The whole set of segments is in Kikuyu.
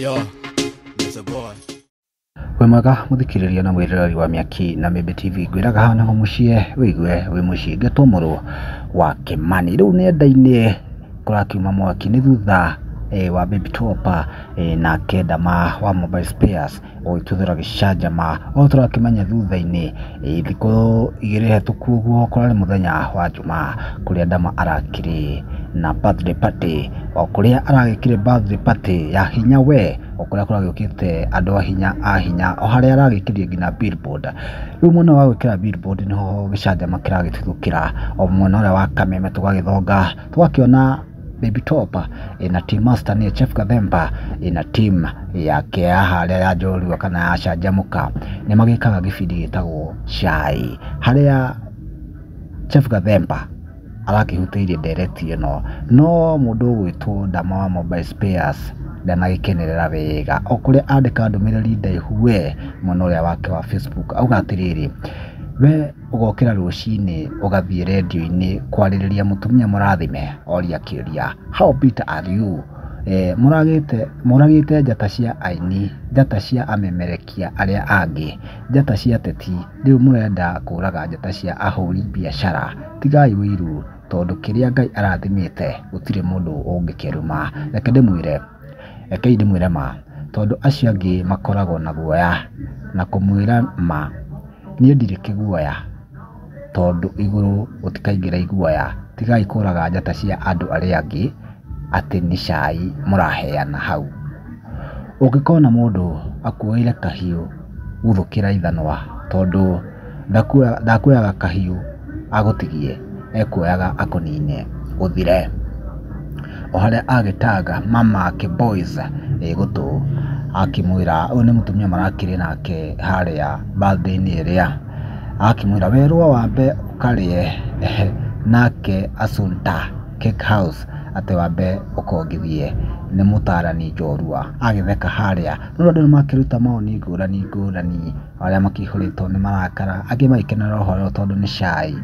Yo, it's a boy. Wĩ mwega mũthikĩrĩria na mwĩroreri wa Mĩaki na Mĩmbi TV, ngwĩraga haha nĩho mũciĩ wĩigue wĩ mũciĩ. Ngetwo mũrũ wa Kĩmani. Rĩu nenda-inĩ kũrakiuma mwaki nĩ thutha wa Baby Top nake Dama wa Mobile Spares gũgĩtuthũra gĩcanjama. O tũrakĩmenya thutha-inĩ thikũ 2 hetũku ũguo kũrarĩ mũthenya wa Jumaa kũrĩa Dama arakĩrĩ na birthday party, o kũrĩa aragĩkire birthday party ya hinya we, o kũrĩa kũragĩũkĩte andũ a hinya a hinya, o harĩa aragĩkĩrire nginya billboard. Rĩu mwena wa gwĩkĩra billboard nĩho gĩcanjama kĩragĩtuthũkĩra, o mwena ũrĩa wa Kameme tũgagĩthonga tũgakĩona Baby Top na team master nĩ Chef Gathemba na team yake ya harĩa ya njorua kana ya Canjamũka nĩ magĩkaga gĩbindi gĩtagwo Chai, harĩa Chef Gathemba arakĩhutĩirie ndereti ĩno, no mũndũ ũgwĩtwo Dama wa Mobile Spares ndanagĩkenerera wega, o kũrĩa andĩka ndũmĩrĩri ndaihu we mwena ũrĩa wake wa Facebook auga atĩrĩrĩ, we ũgokĩra rũcinĩ ũgathiĩ rendio-inĩ kwarĩrĩria mũtumia mũrathime, oria kĩũria how bitter are you? Mũragĩte njata cia aini, njata cia amemerekia arĩa angĩ, njata cia ateti, rĩu mũrenda kũraga njata cia ahũri biacara. Tigai ũiru tondũ kĩrĩa Ngai arathimĩte gũtirĩ mũndũ ũngĩkĩruma. Reke ndĩmwĩre, rekei ndĩmwĩre ma, tondũ acio angĩ makoragwo na guoya na kũmwĩra ma, niĩ ndirĩ kĩguoya tondũ igũrũ gũtikaingĩra iguoya. Tigai kũraga njata cia andũ arĩa angĩ atĩ nĩ cai mũraheana hau. Ũngĩkona mũndũ akuoeire kahiũ guthũkĩra ithanwa tondũ ndakuoyaga kahiũ agũtigie, ekuoyaga akũnine ũthire. O harĩa agĩtanga mama ake boys gũtũ akĩmwĩra ũyũ nĩ mũtumia marakĩrĩ nake harĩa birthday-inĩ ĩrĩa, akĩmwĩra werwo wambe ũkarĩe nake Assunta Cake House atĩ wambe ũkongithie, nĩ mũtarani njorua. Agĩtheka harĩa. No andũ nĩmakĩruta maoni ngũrani ngũrani, arĩa makĩihũrĩtwo nĩ marakara, angĩ magĩkenera ũhoro tondũ nĩ cai.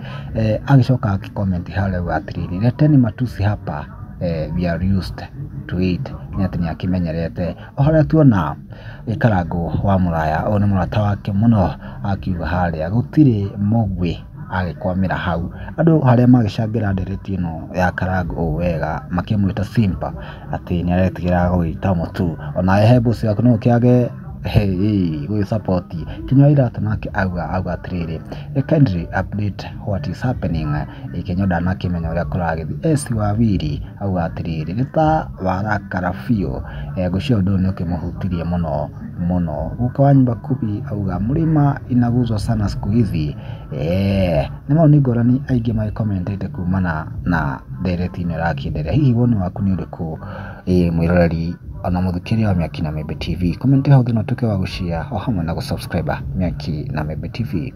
Agĩcoka akĩ-comment harĩa auga atĩrĩrĩ, leteni matusi hapa, we are used to it. Nĩ atĩ nĩakĩmenyerete. O harĩa tuona Karangũ wa Mũraya, ũyũ nĩ mũrata wake mũno, akiuga harĩa gũtirĩ mũgwĩ agĩkwamĩra hau. Andũ harĩa magĩcangĩra ndereti ĩno ya Karangũ ũũ wega makĩmwĩta Simba atĩ nĩaretigĩra gũgĩita mũtu, onawe he boss waku no ũkĩage gũgĩ support. Kinyua Iratũ nake auga atĩrĩrĩ, kindly update what is happening. Kĩnyua ndanakĩmenya ũrĩa kũragĩthiĩ. S Wawiri auga atĩrĩrĩ, nĩ ta warakara biũ, ngwĩciria ũndũ ũyũ nĩ ũkĩmũhutirie mũno mũno. Guka wa nyumba kumi auga mlima inaguzwa sana siku hizi. Nĩ maũndũ ngũrani aingĩ magĩkomentete kumana na ndereti ĩno ĩrakĩenderea. Hihi woni waku nĩ ũrĩkũ mwĩroreri ona mũthikĩrĩria wa Mĩaki na Mĩmbi TV? Comment hau thĩ na ũtuĩke wa gũshare o hamwe na gũsubscribe Mĩaki na Mĩmbi TV.